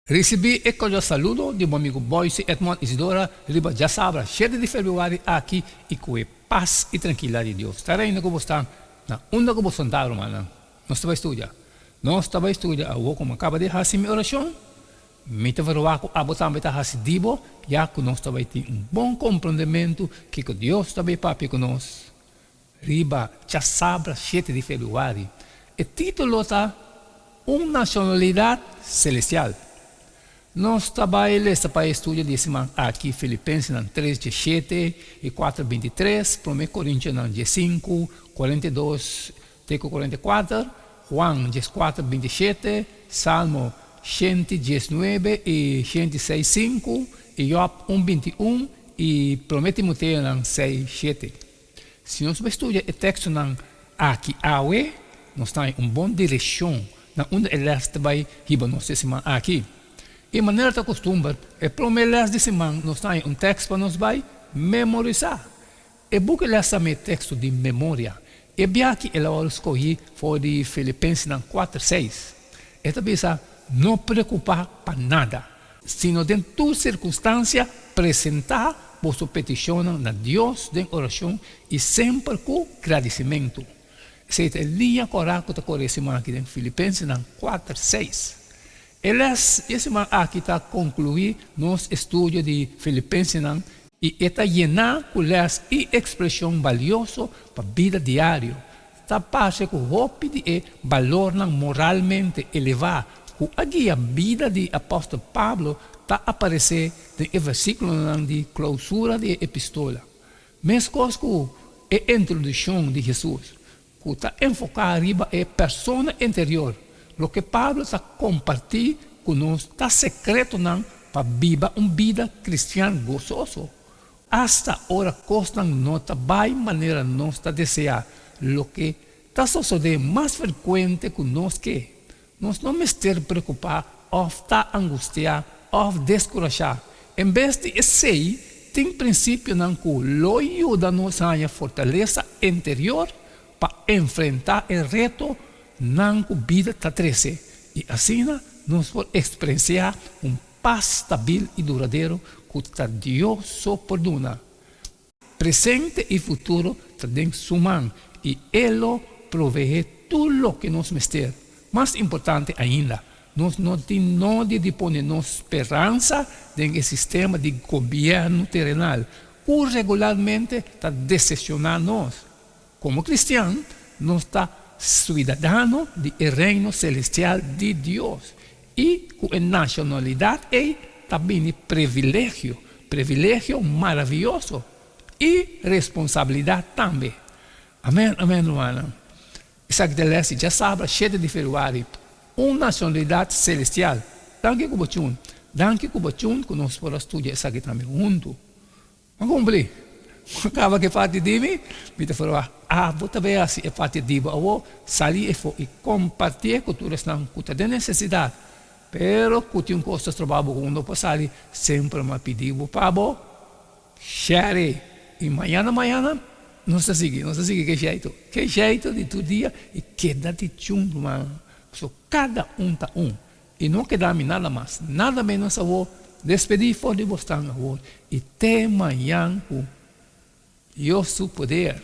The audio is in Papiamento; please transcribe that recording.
Risibí e kordial saludo di bo amigu Boyce Edmond Isidora riba djasabra shete di febrüari aki i ku e pas i trankilidat di Dios ta reina ku bo sta na unda ku bo santá rumannan. Nos ta bai studia. Nos ta bai studia awor ku mi a kaba di hasi mi orashon. Mi ta verwagt ku abo tambe ta hasi di bo ya ku nos ta bai tin un bon komprondementu kiko Dios ta bai papia ku nos riba djasabra shete di febrüari. E título ta Un Nashonalidat Selestial. Nos ta bai lesa pa e studio di e siman aki Filipensenan tres diesshete i kuater bintitres, Promé Korintionan diesinku, kuarenta i dos te ku kuarenta i kuater, Juan dieskuater bintishete, Salmo shentidiesnuebe i shentiseis sinku, i Jòb un bintiun i Promé Timoteonan seis shete. Si nos bai studia e tekstonan aki awe, nos ta haña un bon direkshon na unda e lès ta bai hiba nos e siman aki. I manera ta kustumber, e promé lès di siman nos ta haña un tèkst pa nos bai memorisá. E buki lès ta mei teksto di memoria. E biaha el a wòrdu skohí for di Filipensenan kuater seis. E ta bisa, No preokupá pa nada, sino den tur sirkunstansia presentá boso petishonnan na Dios den orashon i semper ku gradisimentu. Esei ta e liña kòrá ku ta kore e siman aki den Filipensenan kuater seis. E lès di e siman aki ta konkluí nos estudio di Filipensenan i e ta yená ku lès i ekspreshon balioso pa bida diario. Ta parse ku hopi di e balornan moralmente elevá ku a guia bida di apòstel Pablo ta aparesé den e versíkulonan di klousura di e epistola. Meskos ku e introdukshon di Hesus, ku ta enfoká riba e persona interior, loke Pablo ta kompartí ku nos ta sekretonan pa biba un bida kristian gososo, asta ora kosnan no ta bai manera nos ta deseá, loke ta sosodé mas frekuente ku nos ke. Nos no mester preokupá òf ta angustiá òf deskurashá. En bes di esei, tin prinsipionan ku lo yuda nos haña fortalesa interior pa enfrentá e retonan ku bida ta trese, i asina nos por eksperensiá un pas stabil i duradero ku ta Dios so por duna. Presente i futuro ta den Su man i E lo proveé tur loke nos mester. Mas importante ainda, nos no tin nodi di pone nos speransa den e sistema di gobièrnu terenal ku regularmente ta desepshoná nos. Komo kristian, nos ta suidadano di e Reino selestial di Dios i ku e nashonalidat ei ta bini privilegio, privilegio maravioso i responsabilidat tambe. Amèn, amèn, rumannan. Esaki ta lès di djasabra shete di febrüari, Un nashonalidat selestial. Danki ku bo tune. Danki ku bo tune ku nos por a studia esaki tambe huntu. M'a kumpli. M'a kaba ku e parti di mi, mi ta ferwagt abo ta bay hasi e parti di bo awo, sali efo i kompartié ku tur esnan ku ta den nesesidat. Pero ku tin un kos ta stroba bo ku un no por sali, semper m'a pidi bo pa bo share. I mañana mañana nos ta sigui, nos ta sigui ke sheitu, ke sheitu di tur dia i keda di chun ruman. Pasobra kada un ta un. I no keda mi nada mas, nada menos awor, despedí for di bosnan awor i te mañan ku Dios su poder.